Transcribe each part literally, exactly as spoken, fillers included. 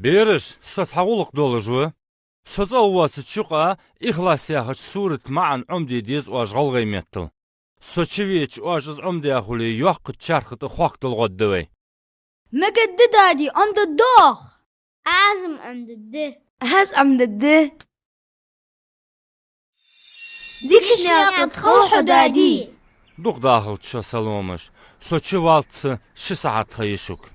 Бераш, со цхьа гӀулакх долаш ва. Со цӀа воацача юкъа «Ихлас» яхача сурата маӀан Ӏомаде деза оаш гӀалгӀай меттала. Со чувеча, оаш из Ӏомадаь хуле, йоккхача чарха тӀа хок дала гӀоргда вай. Мегаргда, дади, Ӏомадергда оаха. Аз-м Ӏомадергда. Аз Ӏомадергда. Дикача наькъа тӀа хила хьо, дади. Дукха дахалда шо, Саломаш. Со чуваллалца ши сахьат ха я шуга.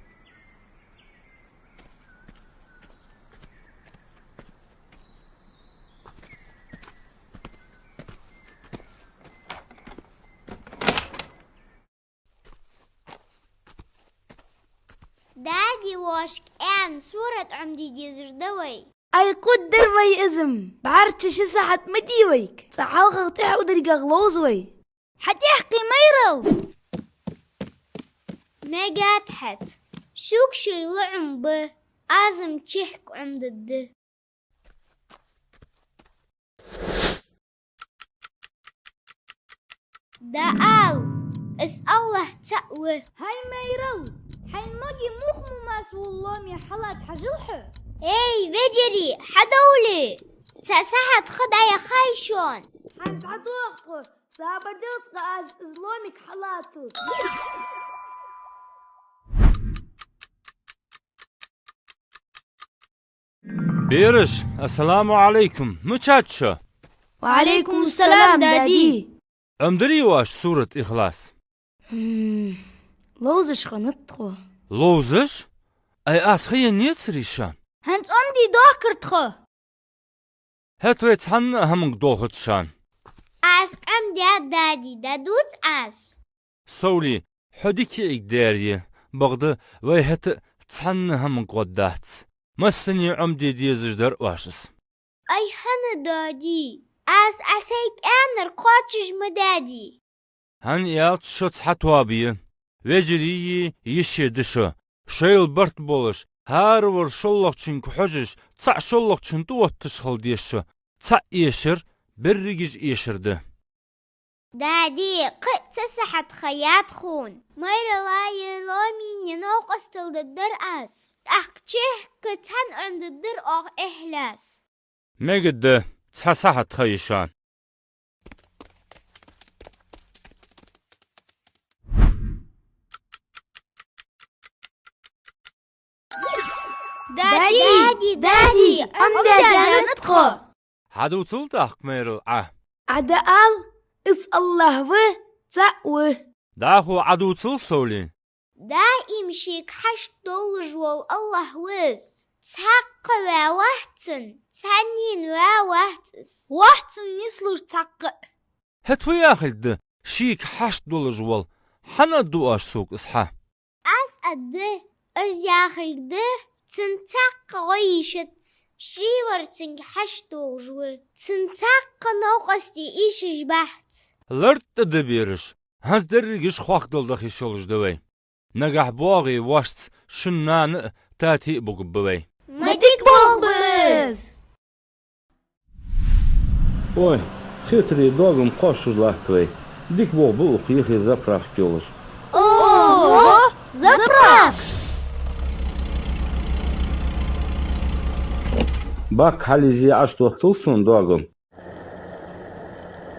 Дади, воашка аьнна сурат Ӏомаде дезаш да вай. Ай, кхоаддир вай из-м. БӀарчча ши сахьат ма дий вайга. Цкъа хьалхагӀа тӀехьа удергах ловза вай. ХьатӀехкхий, майрал! Мегаргда хӀаьта. Шуга шоай лоӀам ба, аз-м чехка Ӏомадергда. ДӀаала, из АллахӀ цаӀ ва. ХӀай, майрал, хьайна маге мух ма масса вола лоаме хьалаца хьажал хьо. Эй, вежарий, хьадовла! Цхьа сахьат ха дӀаяхай шоана. Хьайна дӀадоагӀа тхо, сабар дел цкъа, аз из лоамиг хьалацал. Бераш, ассаламу Ӏалайкум. Мичад шо? Ва Ӏалайкум салам, дади. Ӏомадирий оаш сурат «Ихлас»? Хм, ловзаш хиннад тхо. Ловзаш? Ай, аз ха еннаяцарий шоана? ХӀанз Ӏомаде доахкар тхо. ХӀаьта вай цхьанна а хӀаманга долхац шоана. Аз Ӏомадаьд, дади, дӀадувца аз. Совли, хьо дика яйга даьра я, бакъда вай хӀаьта а цхьанна а хӀаманга гӀоргдац. Массане Ӏомаде дезаш дар оаш из. Ай, хӀана, дади? Аз Ӏа сайга аьннар кхоачаш ма даьдий. ХӀана аьлча, шо цхьа тоаба я. Вежарий а, йиший а да шо. Шоайла барт болаш, хӀаравар шоллагӀчунга хьожаш, цаӀ шоллагӀчунна тӀаотташ хила деза шо. ЦаӀ эшар берригаш эшар да. Дади, кхы а цхьа сахьат ха яьд хьона. Майралеи лоамеи новкъостал дергдар аз. ТӀаккха чехка цхьана Ӏомадергдар оаха «Ихлас». Мегаргда, цхьа сахьат ха я шоана. Дади, дади, дади, Ӏомадаьд тхо. Хьадувцал тӀаккха, майрал, Ӏа. Ӏа дӀаала, из АллахӀ ва, цаӀ ва. ДӀахо Ӏа дувцал, Совли. Даим шийга хьашт долаш вола АллахӀ ва из. Цхьаккха ва вац цун, цхьаннена ва вац из. Вац цун нислуш цхьаккха а. ХӀаьта фу яхилга да шийга хьашт долаш вола? ХӀана аргда оаш сога из хьа? Аз аргда, из яхилга да, цун цхьаккха гӀо йиш яц, ший вар цунга хьашт долаш ва, цун цхьаккха новкъостий эшаш бац. ЛартӀа да, бераш, хӀанз дерригаш хоккхал даха йиш йолаш да вай. Нагахь боагӀе вошца шун нана а, тата а бугаргба вай. Ма дика болх ба из! Ой, хетарий, дог-м кхоачаш латт вай. Дика болх ба укх йихи заправка йолаш. Ого, заправка! Бак хьалъийзе Ӏочудоттал сона дог-м.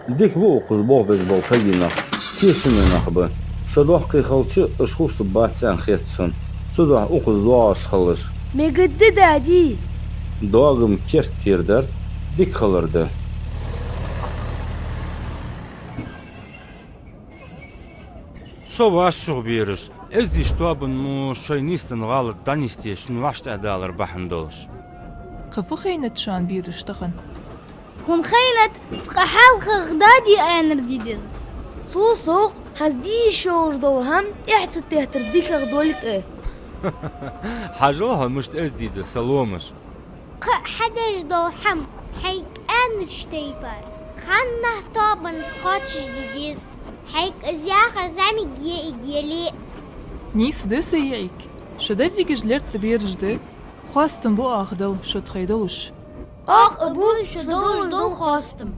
Дика ба укхаза болх беш бола кагий нах, тешаме нах ба. Шо доккхий хилча, уж хувцаргбац аьнна хет сона. Цудухьа укхаза доагӀаш хилалаш. Мегаргда, дади. Дог-м керттера дар дика хилар да. Со вӀашагӀ, бераш, эздийча тоабано шоай нийсденна гӀалат дӀанийсде шун вӀаштӀехьадалар бахьан долаш. Кхы фу хайнад шоана, бераш, тахан? Тхона хайнад, цкъа хьалхагӀа дади аьннар де деза. Цул совгӀа, хӀанз де йиш йолаш дола хӀама тӀехьа ца теттар дикагӀа долга. Хьажал хьо мишта эздий да, Саломаш. Кхы а хьадеш дола хӀама хьайга аьннача тайпара, ханнахьа тоабанца кхоачашде деза. Хьайга из яхар зӀамига йиӀиг яле а. Нийса да са йиӀиг. Шо дерригаш лертӀа бераш да. Хоастам бу оаха Дала шо тхоай долаш. Оаха а бу шо долаш дола хоастам.